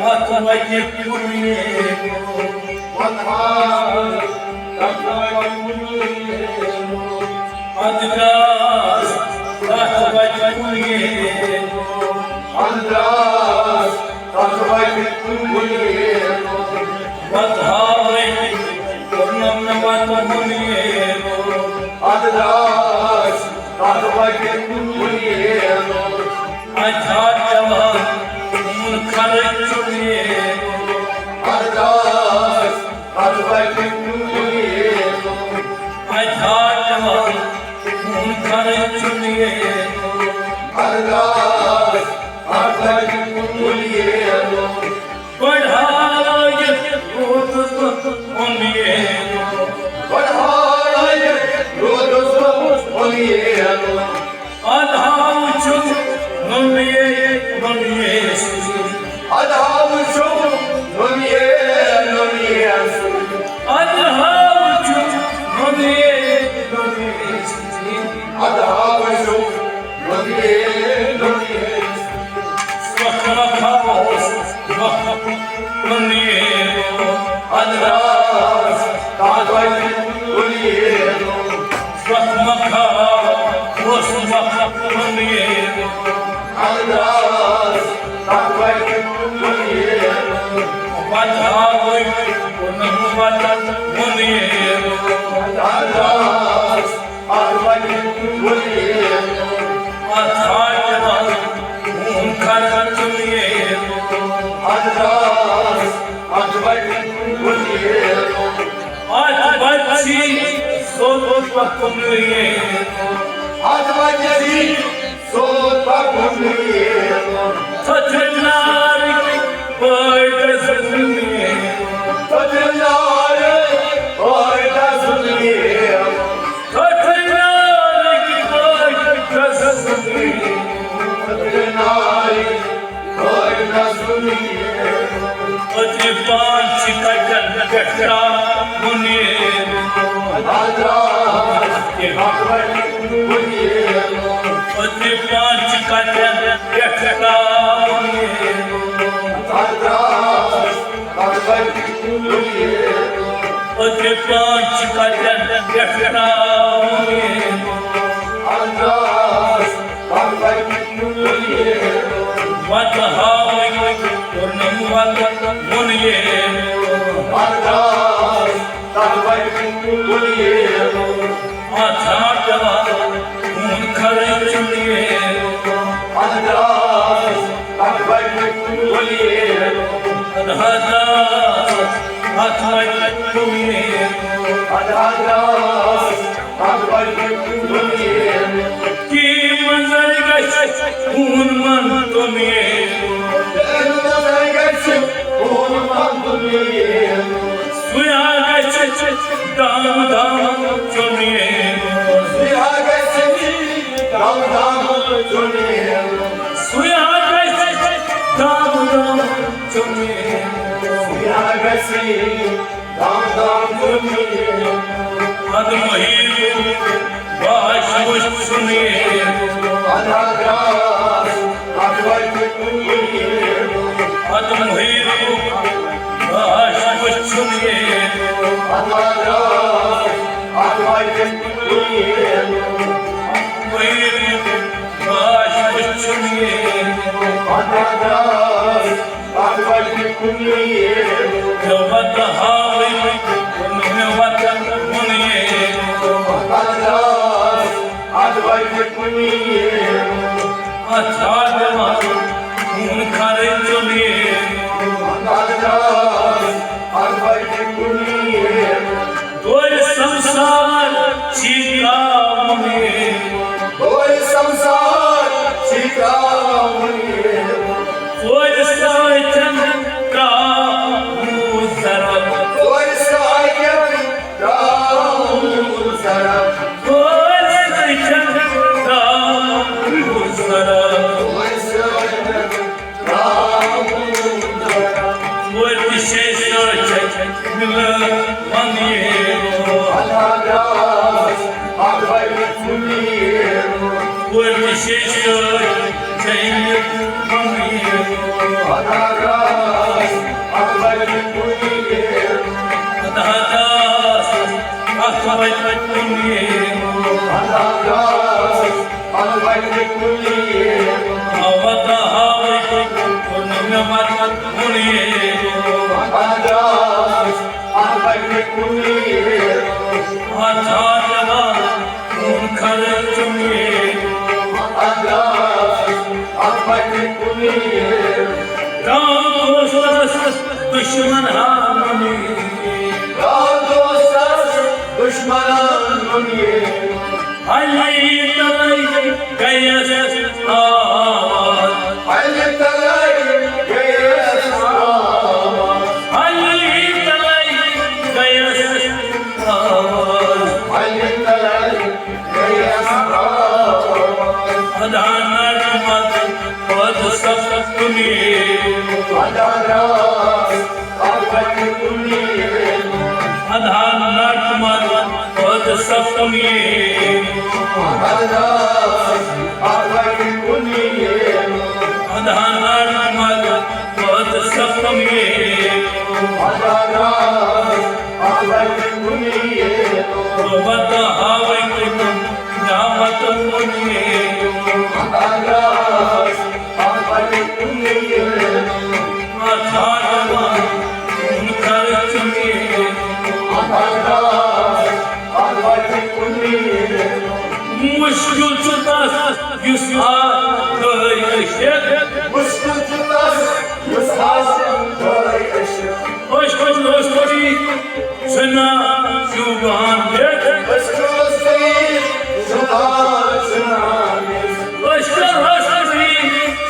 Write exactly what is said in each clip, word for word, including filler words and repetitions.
تَتھ وَتہِ کُنہِ اَدٕ دراس تَتھ وَتہِ کُنہِ اَدٕ دراس تَتھ وَتہِ کُنہِ پَتہٕ ہاوٕے کوٚرنَم نہٕ پَتہٕ وُنہِ اَدٕ دراس تَتھ وَتہِ کُنہِ اَتھا چلان، نوٗن خرٕچ چھُ نیرُن۔ اَدٕ دراس، اَدٕ وَتہِ کُنہِ اَتھا چلان، نوٗن خرٕچ چھُ نیرُن۔ اَدٕ دراس، اَدٕ وَتہِ کُنہِ پڑھاوِتھ روٗدُس بہٕ اُمید۔ پڑھاوِتھ روٗدُس بہٕ اُمید۔ اَدٕ ہاو چھُم نُنیے، نُنیے سۭتۍ۔ اَدٕ ہاو چھُم نُنیے، نُنیے سۭتۍ۔ اَدٕ ہاو چھُم نُنیے، نُنیے سۭتۍ۔ اَدٕ ہاو چھُم نُنیے، نُنیے سۭتۍ۔ سۄکھ مۄکھا اوس وقت نُنیے۔ اَدٕ دراس تَتھ وَتہِ کُنہِ۔ سۄکھ مۄکھا اوس وقت نُنیے۔ اَدٕ دراس تَتھ وَتہِ کُنہِ۔ پَتہٕ ہاوٕے کوٚرنَم وَتَن نُنیے۔ اَدٕ دراس اَدٕ وَتہِ کُنہِ۔ اَتھ ہاوان ہُم کھران چُنیے۔ اَدٕ دراس اَدٕ وَتہِ کُنہِ۔ اَتھ وَتہِ چھِ سوٚت پَکُن۔ اَتھ وَتہِ چھِ سوٚت پَکُن۔ تھٔتھرِ نارٕکۍ پٲٹھۍ گژھُن۔ تھٔتھرِ نارٕکۍ پٲٹھۍ گژھُن۔ تھٔتھرِ نارٕکۍ پٲٹھۍ گژھُن۔ تھٔتھرِ نارٕکۍ پٲٹھۍ گژھُن۔ أترِ پان چھِ کَٹٮ۪ن پٮ۪ٹھ ترٛاوُن۔ اَدٕ دراس اَدٕ وَتہِ کُنہِ۔ أترِ پان چھِ کَٹٮ۪ن پٮ۪ٹھ ترٛاوُن۔ اَدٕ دراس اَدٕ وَتہِ کُنہِ۔ أترِ پان چھِ کَٹٮ۪ن پٮ۪ٹھ ترٛاوُن۔ اَدٕ دراس اَدٕ وَتہِ کُنہِ۔ وَتہٕ ہاوٕے کوٚرنَم وَتَن وُنیے۔ اَدٕ دراس اَدٕ وَتہِ کُنہِ۔ اَتھ ہا پٮ۪وان خوٗن کھرٕچ چُنیے۔ اَدٕ دراس اَدٕ وَتہِ کُنہِ۔ اَدٕ ہا دراس اَدٕ وَتہِ کُنہِ۔ اَدٕ ہا دراس اَدٕ وَتہِ کُنہِ۔ کی منظر گژھِ خوٗن مَنٛد تُنیے۔ کی منظر گژھِ خوٗن مَنٛد تُنیے۔ سُے ہا گژھِ دام دام چُنیے۔ سُے ہا گژھِ دام دام چُنیے۔ سُے ہا گژھِ دام دام چُنیے۔ سُے ہا گژھِ دام دام چُنیے۔ اَدٕ محیطُک باش وُچھُن۔ اَدٕ ہا دراس اَدٕ وَتہِ کُنہِ۔ اَدٕ محیطُک باش وُچھُن۔ اَدٕ ہا دراس اَدٕ وَتہِ کُنہِ۔ محیطُک باش وُچھُن۔ اَدٕ ہا دراس اَدٕ وَتہِ کُنہِ۔ مےٚ وَتہٕ ہاوٕے، مےٚ وَتَن وُنیے۔ اَدٕ دراس اَدٕ وَتہِ کُنہِ۔ اَتھ ہا پٮ۪وان خوٗن کھرٕچ چُنیے۔ اَدٕ دراس اَدٕ وَتہِ کُنہِ۔ دورِ سمسار چھی ترٛاوُن۔ دورِ سمسار چھی ترٛاوُن۔ ژورِ سۭتٮ۪ن ترٛاوُن ضرب۔ ژورِ سۭتٮ۪ن ترٛاوُن ضرب۔ ژورِ سۭتٮ۪ن ترٛاوُن ضرب۔ ژورِ سۭتٮ۪ن پننہِ کُنہِ اَتھ ہارناوان خون خرٕچ چُنہِ۔ اَتھ درٛاس اَتھ پننہِ کُنہِ۔ کانٛہہ دوستس دُشمن ہا نُنہِ۔ کانٛہہ دوستس دُشمن ہا نُنہِ۔ ہلی تلے گیس آواز۔ ہلی تلے گیس آواز۔ ہلی تلے گیس آواز۔ ہلی تلے گیس آواز۔ ادا نٹ مت پد سب کُنہِ۔ ادا راس اَتھ وَتہِ کُنہِ۔ ادا نٹ مت پد سب کُنہِ۔ ادا راس اَتھ وَتہِ کُنہِ۔ ادا نٹ مت پد سب کُنہِ۔ ادا راس اَتھ وَتہِ کُنہِ۔ وتہ ہاوے کُنہِ نعمت کُنہِ۔ ادا راس اَتھ وَتہِ کُنہِ۔ اَتھ ہارناوان خون خرٕچ چُنہِ۔ اَتھ درٛاس اَتھ وَتہِ کُنہِ۔ مُشکِل چھُ تَس یُس آ گٔے عشق۔ مُشکِل چھُ تَس یُس آ گٔے عشق۔ عشق، عشق، عشق۔ چھُنہ شوٗبان ییٚتہِ۔ عشقس سۭتۍ شوٗبان چھُنہ ییٚتہِ۔ عشقس سۭتۍ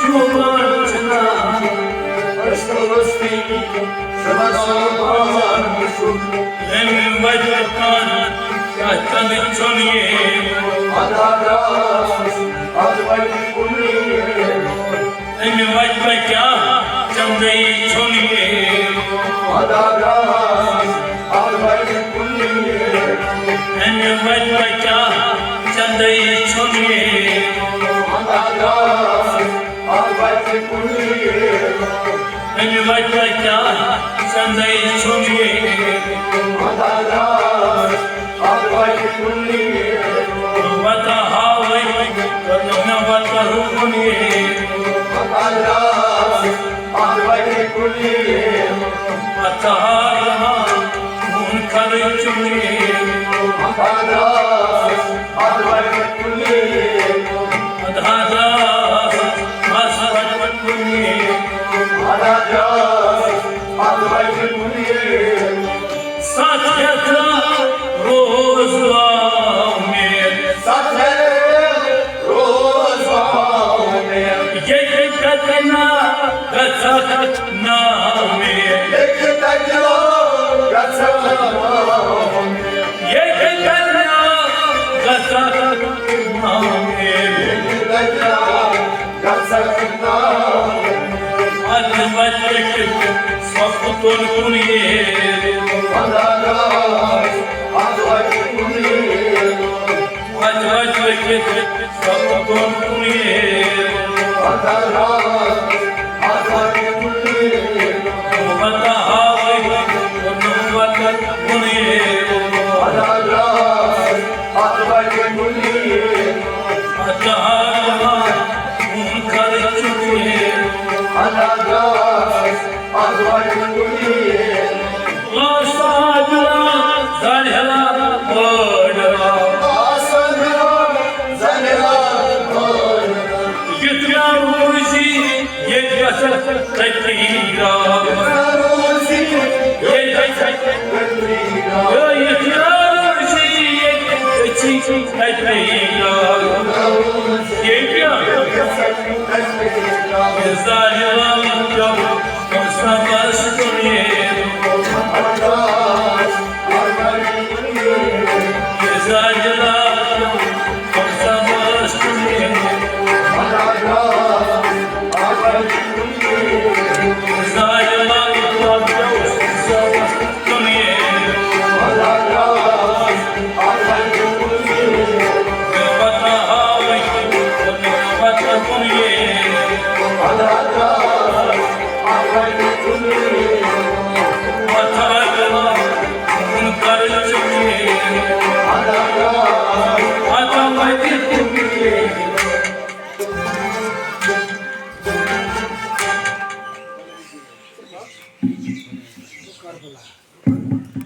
شوٗبان چھُنہ۔ عشقس سۭتۍ شوٗبان چھُنہ۔ أمۍ وَتہِ کَن کَتھ کَنہٕ ژھوٚن یہِ۔ ادا راس اَتھ وَتہِ کُنہِ۔ أمہِ وَتہِ کیٛاہ چندَے ژھوٚن یہِ۔ ادا راس اَتھ وَتہِ کُنہِ۔ أمہِ وَتہِ کیٛاہ چندَے ژھوٚن یہِ۔ ادا راس اَتھ وَتہِ کُنہِ۔ أمہِ وَتہِ کیٛاہ چندَے ژھوٚن یہِ۔ ادا راس اَتھ وَتہِ کُنہِ۔ وتہ ہاوے کٔرنو مےٚ وتہ رُکُن یہِ۔ ادا راس اَتھ وَتہِ کُنہِ۔ اَتھ ہارناوان خون خرٕچ چُنہِ۔ ادا راس اَتھ وَتہِ کُنہِ۔ ادا راس اَتھ وَتہِ کُنہِ۔ ادا راس اَتھ وَتہِ کُنہِ۔ ستھ ہیتھ روز آمید۔ ستھ ہیتھ روز آمید۔ ییٚتہِ کتہِ نا گژھکھ نامید۔ ییٚتہِ کتہِ نا گژھکھ نامید۔ ییٚتہِ کتہِ نا گژھکھ نامید۔ ییٚتہِ کتہِ نا گژھکھ نامید۔ اَتھ وَتہِ کِتھ سۄ پھُتُن کُن یہِ۔ ادا راس اَتھ وَتہِ کُنہِ۔ اَتھ وَتہِ کِتھ سۄ پھُتُن کُن یہِ۔ ادا راس اَتھ وَتہِ کُنہِ۔ وتہ ہاوے کُنہِ وتہ کُنہِ۔ ادا راس اَتھ وَتہِ کُنہِ۔ اَتھ ہارناوان خون خرٕچ چُنہِ۔ ادا راس اَتھ وَتہِ کُنہِ۔ آسان زالہِ ہلا بٲڈ۔ آسان زالہِ ہلا بٲڈ۔ یُتھ مےٚ روٗزی ییٚتہِ گژھکھ تٔتی راتھ۔ یُتھ مےٚ روٗزی ییٚتہِ گژھکھ تٔتی راتھ۔ یُتھ مےٚ روٗزی ییٚتہِ گژھکھ تٔتی راتھ۔ ییٚتہِ زالہِ